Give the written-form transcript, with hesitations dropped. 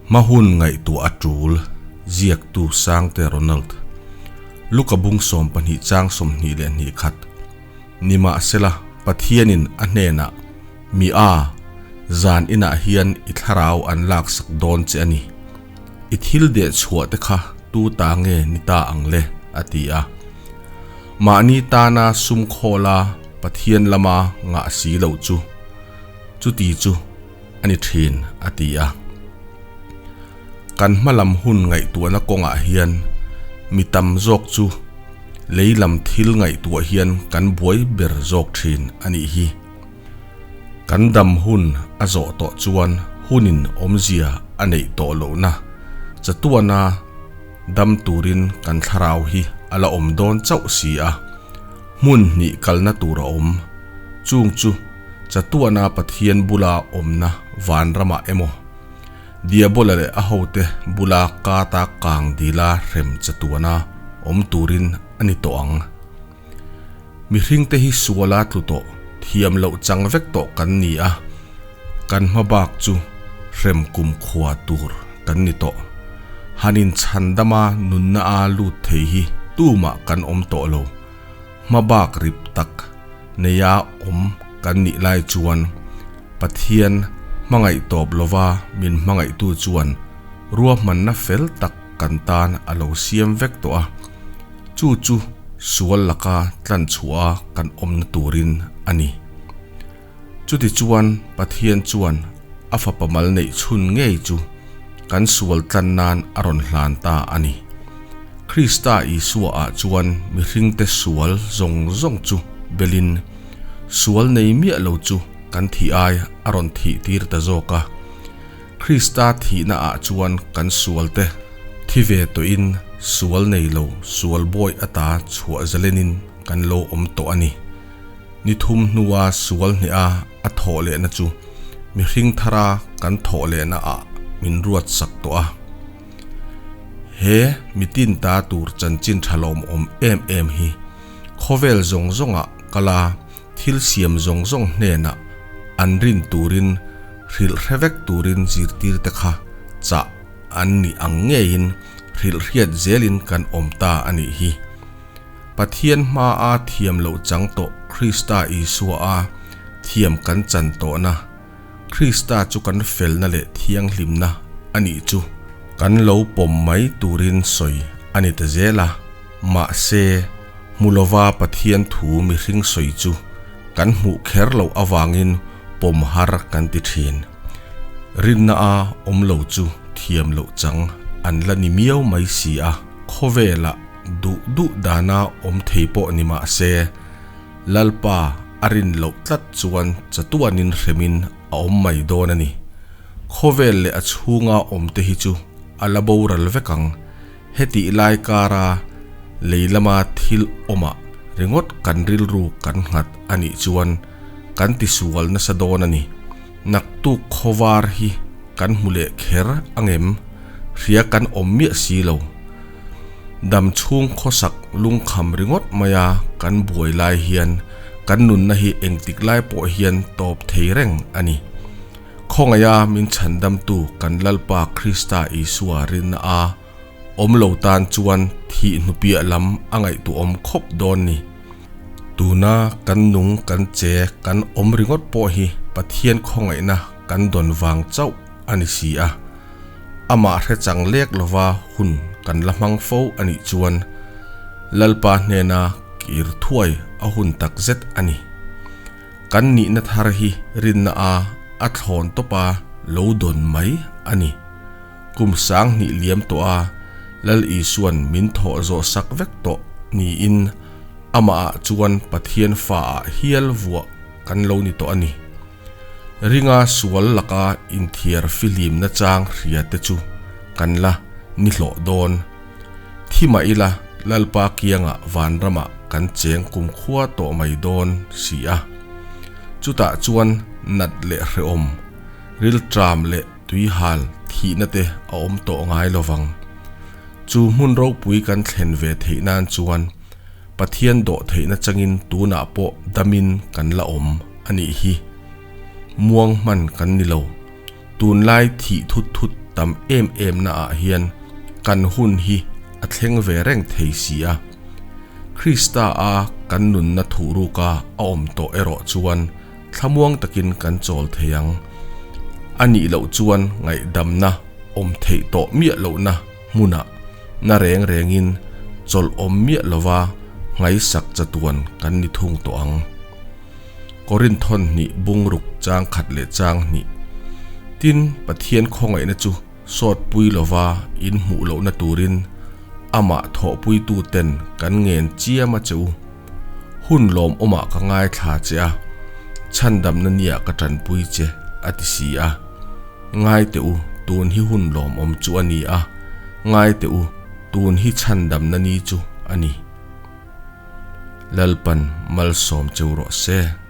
Hma hun ngaihtuah a tul, ziaktu Sangte Ronald. Luka bung 12 chang 22 khat. Nimahsela, Pathianin a hnenah, Mi a, zan inah hian i thlarau an laksak dawn che a ni. I thil deh chhuah te kha tu ta nge ni ta ang le? a ti a. Mahni tana sum khawla Pathian lama ngah si loh chu chuti chu a ni thin, a ti a. Kan hmalam hun ngaihtuahna kawngah hian mi tam zawk chu lei lam thil ngaihtuah hian kan buai ber zawk thin a nih hi. Kan dam hun a zawh tawh chuan hunin awmzia a neih tawh lohna chatuana dam turin kan thlarau hi a la awm dawn chauh si a, hmun hnih kalna tur a awm. Chung chu chatuana Pathian bula awmna vanramah emaw, Diabola leh a hote bula kata kang dila hrem chatuana awm turin a ni tawh ang. Mihringte hi suala tlu tawh, thiam loh chang vek tawh kan ni a, kan hma bak chu hrem kum khua tur kan ni tawh. Han inchhan dama nunna a lut thei hi tumah kan awm tawh lo. Hma bak rip tak neia awm kan nih lai chuan Pathian hmangaih tawp lova min hmangaihtu chuan ruahmanna fel tak kan tan a lo siam vek tawh a. Chu chu sual laka tlan chhuah a kan awmna turin a ni. Chutichuan Pathian chuan a fapa mal neih chhun ngei chu kan sual tlan nan a rawn hlan ta a ni. Krista Isua ah chuan mihringte sual zawng zawng chu belin sual nei miah lo chu kan thih ai a rawn thih tir ta zawk a. Krista thihna ah chuan kan sualte thi ve tawhin sual nei lo sual bawi ata chhuah zalenin kan lo awm tawh a ni. Ni thum hnua sual hneha a thawh lehna chu mihring thara kan thawh lehna ah min ruat sak tawh a. He mitin ta tur chanchin tha lawmawm em em hi khawvel zawng zawngah kala Thil siam zawng zawng hnenah an rin turin hrilh hre vek turin zirtirte kha chah an nih ang ngeiin hrilh hriat zelin kan awm ta a nih hi. Pathian hmaa thiam loh chang tawh Krista Isua a thiam kan chan tawhna, Krista chu kan felna leh thianghlimna a nih chu kan lo pawm mai turin sawi a ni ta zel a. Mahse, hmu lova Pathian thu mihring sawi chu kan hmuh kher loh avangin pawm har kan ti thin. Rinna a awm lo chu thiam loh chang an la ni miau mai si a, khawvelah duh duh dana awm thei pawh ni mah se, Lalpa a rin loh tlat chuan chatuanin hremin a awm mai dawn a ni. Khawvel leh a chhunga awmte hi chu a la boral vek ang. Hetih lai kara lei lama thil awmah ringawt kan rilru kan nghat a nih chuan kan tisual nasa dawn a ni. Naktuk khawvar hi kan hmu leh kher angem? Hria kan awm miah si lo. Dam chhung khawsak lungkham ringawt maia kan buai lai hian kan nunna hi engtik lai pawh hian tawp thei reng a ni. Khawngaiha min chhandamtu kan Lalpa Krista Isua rinna a awm lo tan chuan thih hnupiah lam a ngaihtuahawm khawp dawn ni. Tuna kan nung kan che kan awm ringawt pawh hi Pathian khawngaihna kan dawn vang chauh a ni si a. Amah hre chang lek lova hun kan la hmang fo a nih chuan Lalpa hnena kir thuai a hun takzet a ni. Kan nihna thar hi rinna a a thlawn tawp a lo dawn mai a ni. Kum sang hnih liam tawh a Lal Isuan min thawh zawh sak vek tawh niin amah ah chuan Pathian fa ah hial vuah kan lo ni tawh a ni. Ringa sual laka inthiar fihlim nachang hria te chu kan la ni hlawh dawn. Thi mah ila Lalpa kiangah vanramah kan cheng kumkhua tawh mai dawn si a. Chutah chuan nat leh hrehawm, rilṭam leh tuihal thihna te a awm tawh ngai lovang. Chu hmun ropui kan thlen ve theih nan chuan Pathian dawh theihna changin tunah pawh damin kan la awm a nih hi. Muang hman kan ni lo. Tunlai thih thut thut tam em em na ah hian kan hun hi a thleng ve reng thei si a. Krista a kan nunna thuhruka a awm tawh erawh chuan thlamuang takin kan chawl thei ang. A nih loh chuan ngaihdamna awm theih tawh miah lohna hmunah na reng rengin chawlh awm miah lova nghaisak chatuan kan ni thung tawh ang. Korinthon hnih bungruk chang khat leh chang hnih. Tin, Pathian khawngaihna chu sawtpui lova in hmuh lohna turin amah thawhpuitu ten kan ngen chiam a che u. Hun lawmawmah ka ngaithla che a, chhandamna nia ka tanpui che a ti si a. Ngai teh u, tun hi hun lawmawm chu a ni a, ngai teh u, tun hi chhandamna ni chu a ni. Lalpan malsawm cheu rawh se.